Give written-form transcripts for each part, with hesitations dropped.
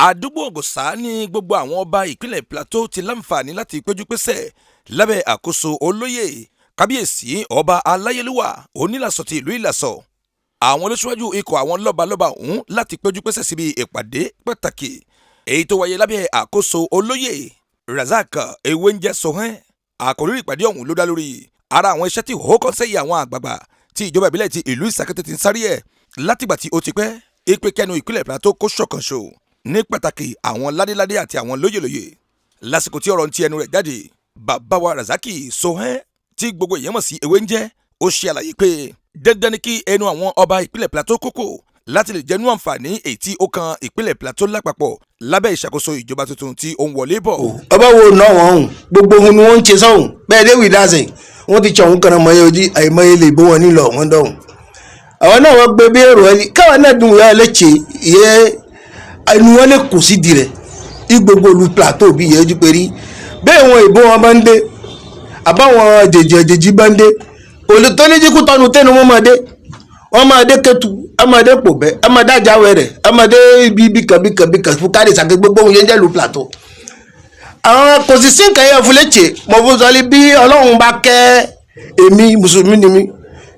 Àdúgbò Ògòsà ní gbogbo àwọn ọba ìpínlẹ̀ Plateau ti láǹfààní láti péjúpésẹ̀ lábẹ́ àkóso olóyè kábíyèsí ọba aláyélúwà onílàsọ ti ìlú Ìlàsọ̀. Àwọn olóṣùwájú ikọ̀ àwọn lọ́balọ́ba ọ̀hún láti péjúpésẹ̀ síbi ìpàdé pàtàkì èyí tó wáyé lábẹ́ àkóso olóyè Razak Ewéńjẹ Sohẹ́n. Àkòrí ìpàdé ọ̀hún ló dá lórí ara àwọn iṣẹ́ tí hókọ́sẹ́yì àwọn àgbààgbà tí ìjọba ìbílẹ̀ ti ìlú Ìsàkété ti ń sáré ẹ̀ látìgbà tí ó ti pẹ́ ìpè kẹnu ìpínlẹ̀ Plateau kó ṣọ̀kan ṣo ní pàtàkì àwọn ládéládé àti àwọn lóyèlóyè. Lásìkò tí ọ̀rọ̀ ń ti ẹnu rẹ̀ jáde, bàbá wa Razaki Sohẹ́n tí gbogbo èèyàn mọ̀ sí Ewéńjẹ ó ṣe àlàyé pé dandan ni kí ẹnu àwọn ọba ìpínlẹ̀ Plateau kókò láti lè jẹnu àǹfààní èyí tí ó kan ìpínlẹ̀ Plateau lápapọ̀ lábẹ́ ìṣàkóso ìjọba tuntun tí ó ń wọlé bọ̀. Ọba wo náà wọn hùn gbogbo ohun ni wọn ń ṣe sọhùn bẹ́ẹ̀ déwì dáṣẹ wọn ti tsọhún kan mọ ojú àìmọye lè bó wọn nílò wọn dọhùn. Àwọn náà wọn gbé bí èrò ẹni káwọn náà dùn wọn lè ṣe yẹ ẹnu wọn lè kù sí dirẹ í gbogbo olú Plateau bí yẹ ojú pé rí bẹ́ẹ̀ wọn ìbò wọn bá ń dé àbáwọn jèjì jèjì bá ń dé olùtọ́níjíkú tọ́nu tẹ́nu wọn máa dé, wọ́n máa dé Kétu, wọ́n máa dé Pòbẹ́, wọ́n máa dé Àjáwẹ̀rẹ̀, wọ́n máa dé ibi ibìkan bìkan bìkan fún káàdì sàké gbogbo ohun yẹn jẹ́ lu Plateau. Àwọn kò sì sí nǹkan yẹn fún létí mo fún sọlí bí Ọlọ́run bá kẹ́ èmi, mùsùlùmí ni mí,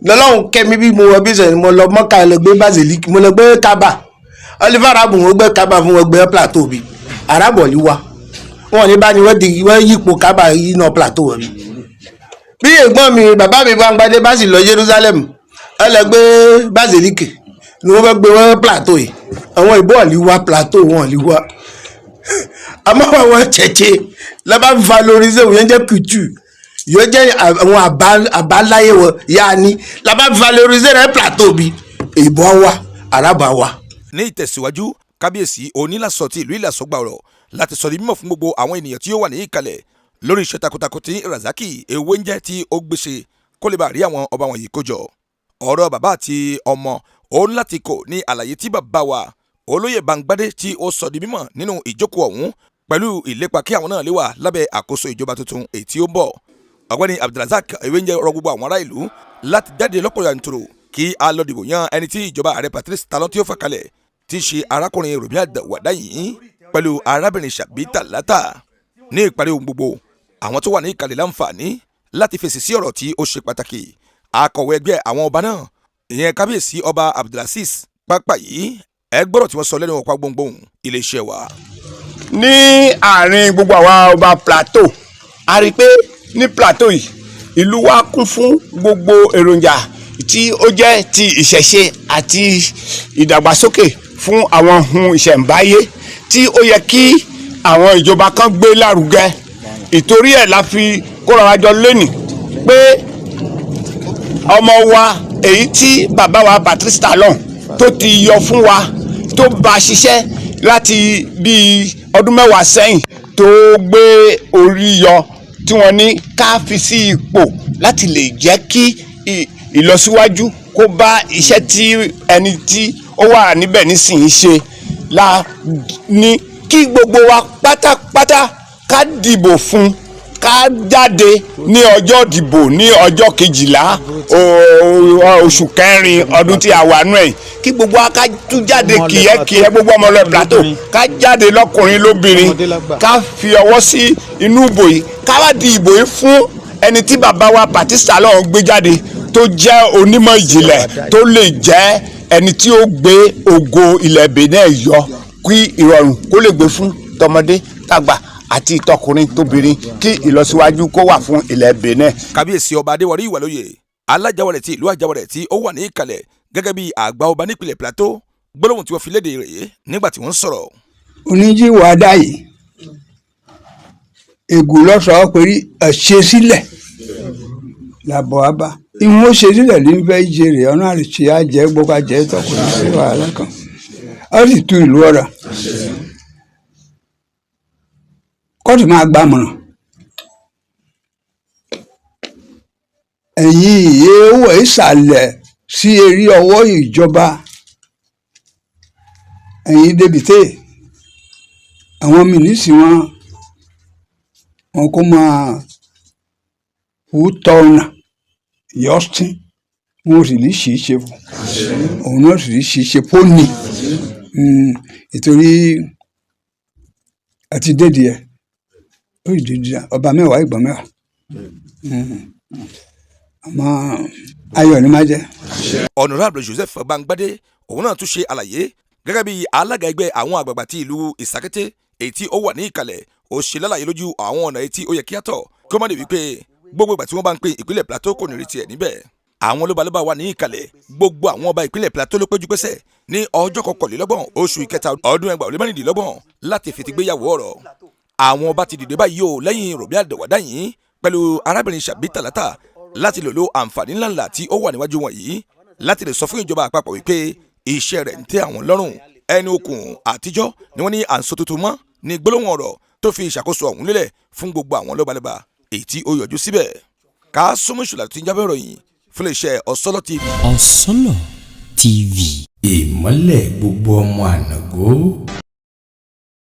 lọ́lọ́run kẹ́ mi bí mo wọ bí sẹ́yìn mo lọ Mọ́kà, lọ gbé basilique, mo lọ gbé Kábà, Oliver Arabu wọn gbé Kábà fún wọn gbé Plateau bí Arábọ̀lì wa wọn ní bá ní wọ́n di wọ́n yípo Kábà yìí náà Plateau wọ̀ bí. Bí ẹ̀gbọ́n mi bàbá mi Bámgbádé bá sì lọ Jerusalem, ẹ lọ gbé basilique ni wọ́n fẹ́ gbé wọ́n Plateau yìí. Àwọn ìbò ọ̀lì wa Plateau wọn ọ̀lì wa, àmọ́ àwọn tẹ̀tẹ̀ lọ́ba valoriser òun yẹn jẹ́ culture yóò jẹ́ àwọn àbáláyé wọn yáa ní lọ́ba valoriser rẹ̀ Plateau bí ìbò wa àràbà wa. Ní ìtẹ̀síwájú, kábíyèsí onílàsọ ti ìlú Ìlàsọ gbà ọ̀rọ̀ láti sọ di mímọ̀ fún gbogbo àwọn ènìyàn tí ó wà ní ìkàlẹ̀ lórí iṣẹ́ takuntakun tí Razaki Ewéńjẹ tí ó gbéṣe kó lè bá rí àwọn ọba wọ̀nyí kó jọ. Ọ̀rọ̀ bàbá àti ọmọ òun láti kò ní àlàyé tí bàbá wa olóyè Bámgbádé tí ó sọ di mímọ̀ nínú ìjókòó ọ̀hún pẹ̀lú ìlépa kí àwọn náà lè wà lábẹ́ àkóso ìjọba tuntun èyí tí ó ń bọ̀. Ọ̀gbẹ́ni Abdulrasaq Ewéńjẹ rọ gbogbo àwọn ará ìlú láti jáde lọ́pọ̀ yanturu kí a lọ dìbò yan ẹni tí ìjọba ààrẹ Patrice Talon tí ó fà kalẹ̀ tí í ṣe arákùnrin Rọ̀mí Àwàdáyìn pẹ̀lú arábìnrin Ṣàbí Tàlátà. Ní ìparí ohun gbogbo, àwọn tó wà ní ìkàlẹ̀ láǹfààní láti fèsì sí ọ̀rọ̀ tí ó ṣe pàtàkì. Akọ̀wé ẹgbẹ́ àwọn ọba náà, ìyẹn kábíyèsí ọba Abdulaziz Pápáyí, ẹ gbọ́dọ̀ tí wọ́n sọ lẹ́nu ọ̀pá gbòǹgbòǹ iléeṣẹ́ wa. Ní àárín gbogbo àwa ọba Plateau, a rí i pé ní Plateau yìí ìlú wa kún fún gbogbo èròjà tí ó jẹ́ ti ìṣẹ̀ṣe àti ìdàgbàsókè fún àwọn ohun ìṣẹ̀ǹbáyé tí ó yẹ kí àwọn ìjọba kan gbé lárugẹ. Ìtorí ẹ̀ la fi kóra wa jọ lónìí pé ọmọ wa èyí tí bàbá wa Patrice Talon tó ti yọ fún wa, tó bá ṣiṣẹ́ láti bíi ọdún 10 sẹ́yìn, tó gbé orí yọ tí wọ́n ní ká fi sí ipò láti lè jẹ́ kí ìlọsíwájú kó bá iṣẹ́ tí ẹni tí ó wà níbẹ̀ nísìnyí ṣe, la ní kí gbogbo wa pátápátá ká dìbò fún, ká jáde ní ọjọ́ ìdìbò ní ọjọ́ 12 oṣù kẹrin ọdún tí a wà nù ẹ̀, kí gbogbo wa ká tún jáde kìyẹ́kìyẹ́, gbogbo ọmọ lọ Plateau ká jáde lọ́kùnrin lóbìnrin, ká fi ọwọ́ sí inú ìbò yìí, ká wá di ìbò yìí fún ẹni tí bàbá wa Patrice Talon gbé jáde, tó jẹ́ onímọ̀ ìjìnlẹ̀, tó lè jẹ́ ẹni tí ó gbé ògo ilẹ̀ Benin yọ, kí ìrọ̀rùn kó lè gbé fún tọmọdé tàgbà àti tọkùnrin tóbìnrin, kí ìlọsíwájú kó wà fún ilẹ̀ Benin. Kábíyèsí ọba Adéwọlé Ìwàlóye alájàwọlẹ̀ ti ìlú Àjàwọlẹ̀ tí ó wà ní ìkàlẹ̀ gẹ́gẹ́ bí àgbà ọba nípìnlẹ̀ Plateau, gbólóhùn tí wọ́n fi léde rèé nígbà tí wọ́n ń sọ̀rọ̀. Oníjìwà dá yìí ègò lọ́sọ̀ọ́ pé ẹ̀ ṣe sílẹ̀ làbọ̀ wá bá ìwọ̀n ó ṣe sílẹ̀ ní fẹ́ jèrè ọ̀nà àrètí àjẹ́ gbogbo àjẹ́ tọkùnrin sí wàhálà kan ó sì tu ìlú ọ̀rọ̀ kóòtù máa gbàmọ̀ràn ẹ̀yìn ìyẹ́wò ìsàlẹ̀ sí eré ọwọ́ ìjọba ẹ̀yìn débìtẹ́ àwọn mínísì wọn wọn kó máa wú tọ́nà yọ́sìn, wọn ò sì ní ṣì í ṣe fún òun náà sì ní ṣì í ṣe fóònì nítorí. Àti dédìí ẹ̀ ó yìí dídí ọba 10, ìgbọ̀n 10. Àmọ́ ayọ̀ ni má jẹ́. Honorable Joseph Bangbade òun náà tún ṣe àlàyé gẹ́gẹ́ bí alága ẹgbẹ́ àwọn àgbààgbà ti ìlú Ìsàkété èyí tí ó wà ní ìkàlẹ̀. Ó ṣe lálàyé lójú àwọn ọ̀nà èyí tí ó yẹ kí á tọ̀ kí ó má dé wípé gbogbo ìgbà tí wọ́n bá ń pè ìpínlẹ̀ Plateau kò ní rí tiẹ̀ níbẹ̀. Àwọn lọ́balọ́ba wà ní ìkàlẹ̀, gbogbo àwọn ọba ìpínlẹ̀ Plateau ló péjú pésẹ̀ ní ọjọ́ 21 oṣù ìkẹta ọdún 2026 láti fìtìgbéyàwó ọ̀rọ̀. Àwọn ọba ti dìde báyìí o lẹ́yìn Rọ̀bí Àdàwádà yìí pẹ̀lú arábìnrin Ṣàbí Tàlátà láti lè lo àǹfààní ńláńlá tí ó wà níwájú wọn yìí láti lè sọ fún ìjọba àpapọ̀ wípé iṣẹ́ rẹ̀ ń tẹ́ àwọn lọ́rùn. Ẹni okùn àtijọ́ ni wọ́n ní à ń sọ tuntun mọ́ ní gbólóhùn ọ̀rọ̀ tó fi ìṣàkóso ọ̀hún lélẹ̀ fún gbogbo àwọn lọ́balọ́ba èyí tí ó yọjú síbẹ̀. Ká súnmọ́ ìṣúlá tí ń jábọ̀ ìròyìn fún iléeṣẹ́ Ọ̀sọ́lọ́ TV. Ọ̀sọ́lọ̀ TV. Ìmọ́lẹ̀ gbogbo ọmọ ànàgó.